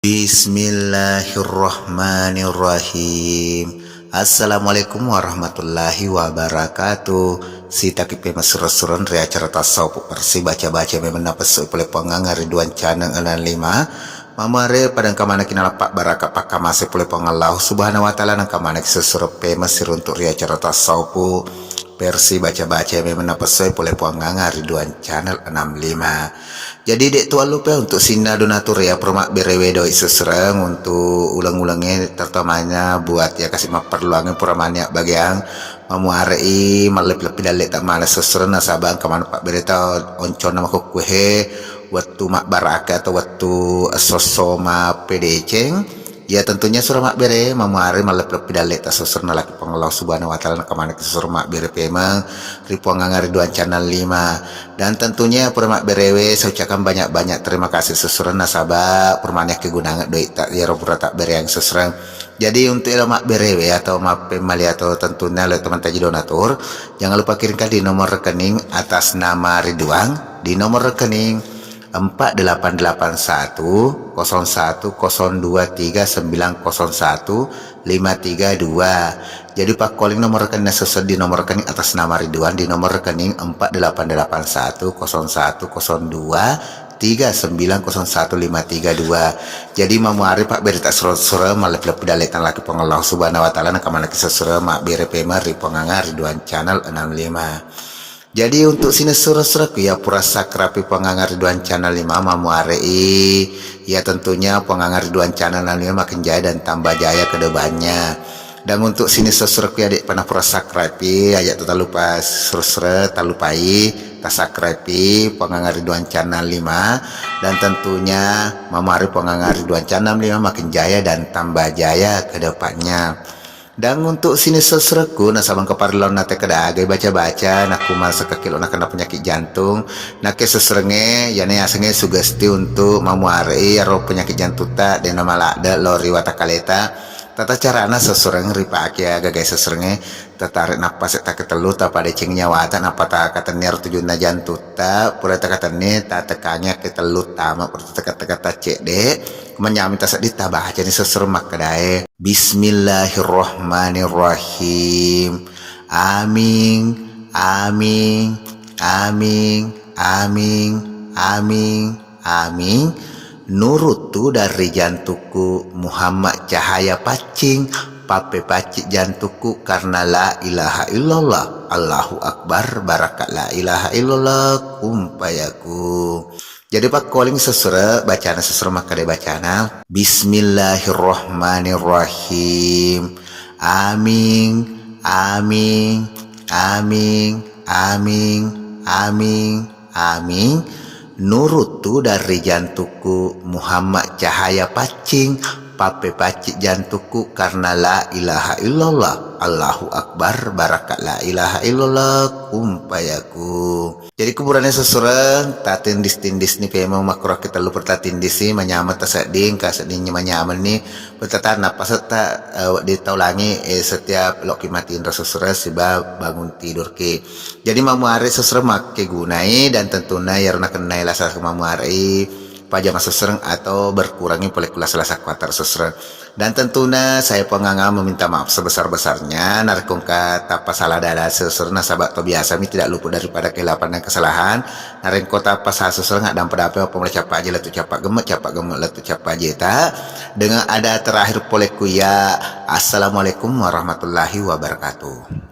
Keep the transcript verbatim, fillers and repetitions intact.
Bismillahirrahmanirrahim. Assalamualaikum warahmatullahi wabarakatuh. Sitaki pemessureng-sureng ri acara tassaupu persi baca-baca memeng napessu pole Puang Anga ri duang channel enam lima. Mamare pada engka manekki nalappa baraka pakkamase pole Puang Allahu Subhanahu wa Ta'ala, nengka manekki sessureng pemessi runtuk ri acara tassaupu persi baca-baca memeng napessu pole Puang Anga ri duang channel enam lima. Jadi, de' tuallupa untuk sininna donatur ya, pura mabberewe doi sessureng untuk uleng-ulengnge, terutamanya buat ya kasi mapperluangnge pura mani abbageang, mamuare'i malleppi-leppi dalle'ta mala sessureng nasaba engka maneng pabbereta onconna makokkuehe wettu mabbaraka atau wettu esso-esso mappedeceng. Ya, tentunya sura mabbere mamuare malleppi-leppi dalle'ta sessureng nalaki Puang Allah Subhanahu wa Ta'ala, nengka manekki sessureng mabbere pemeng ri Puang Anga ri duang channel lima. Dan tentunya pura mabberewe, saya ucapkan banyak-banyak terima kasih sessureng nasaba pura mani akkegunangeng doi'ta iyaro pura tabbereang sessureng. Jadi untuk elo mabberewe atau mappemmali atau tentunya lo teman taji donatur, jangan lupa kirimkan di nomor rekening atas nama Ridwan, di nomor rekening empat delapan delapan satu kosong satu kosong dua tiga sembilan kosong satu lima tiga dua. Jadi pakkoling nomor rekening sessureng di nomor rekening atas nama Ridwan di nomor rekening empat delapan delapan satu kosong satu kosong dua tiga sembilan kosong satu lima tiga dua. Jadi mamuare pabbereta sessureng malleppi-leppi dalle'ta nalaki Puang Allah Subhanahu wa Ta'ala, nengka manekki sessureng mabbere pemeng ri Puang Anga ri duang channel enam lima. Jadi untuk sininna sessureng-surengku ya pura subscribe Puang Anga ri duang channel lima mamuare'i, ya tentunya Puang Anga ri duang channel enam lima makin jaya dan tambah jaya ke depannya. Dan untuk sininna sessureng-surengku ya de' pernah pura subscribe, aja' tu tallupa sessureng, tallupai ta subscribe Puang Anga ri duang channel lima. Dan tentunya mamuare Puang Anga ri duang channel lima makin jaya dan tambah jaya ke depannya. Dan untuk sininna sessurengku nasaba engka parellau na teka dagai baca-baca, nakku masekka kilo nakena penyakit jantung, nakke sessurengnge, iyana yasengnge sugesti untuk mamuare'i iyaro penyakit jantutta, de' namaladde' lao ri watakaleta. Tata carana sessureng ripake ya gagai sessurengnge, tatare' nappase takketellu, tapadeceng nyawata, nappa takatenni iyaro tujunna jantutta, pura takatenni, tatekangi akketellu tama, pura tateka-teka taccedde, manyameng tasedding tabacani sessureng makkedae. Bismillahirrahmanirrahim. Aming, aming, aming, aming, aming, aming. Nuruttu dari jantukku Muhammad Cahaya Paccing, pappepaccing jantukku karena la ilaha illallah. Allahu Akbar, barakat la ilaha illallah, kun fayakun. Jadi pakkoling sessureng bacana, sessureng makkeda bacana, Bismillahirrahmanirrahim. Aming, aming, aming, aming, aming, aming. Nuruttu dari jantukku Muhammad Cahaya Paccing, pappepaccing jantukku karena la ilaha illallah, Allahu Akbar, barakat la ilaha illallah, kun fayakun. Jadi kuburanna sessureng, tatindis-tindisni pemeng makkuro akketellu pura tatindisi, manyameng tasedding, engka sedding manyamenni, pura tatanna pasetta, eh, wedding taulangi, eh, setiap lokki matinro sessureng siba bangun tidurki. Jadi mamuare sessureng makkegunai dan tentunna iyaro nakennai lasa mamuarei pajama sessureng atau berkurangi pole ku lasa-lasa kuatar sessureng. Dan tentunna saya Puang Anga meminta maaf sebesar-besarnya, narekko engka tappa salah dada sessureng nasaba to biasami tidak luput daripada kehilapan dan kesalahan. Narekko tappa salah sessureng, addampa-dampa mappamula cappa aja lettu cappa gemme, cappa gemme lettu cappa jeta. Dengan ada terakhir pole ku ya, Assalamualaikum warahmatullahi wabarakatuh.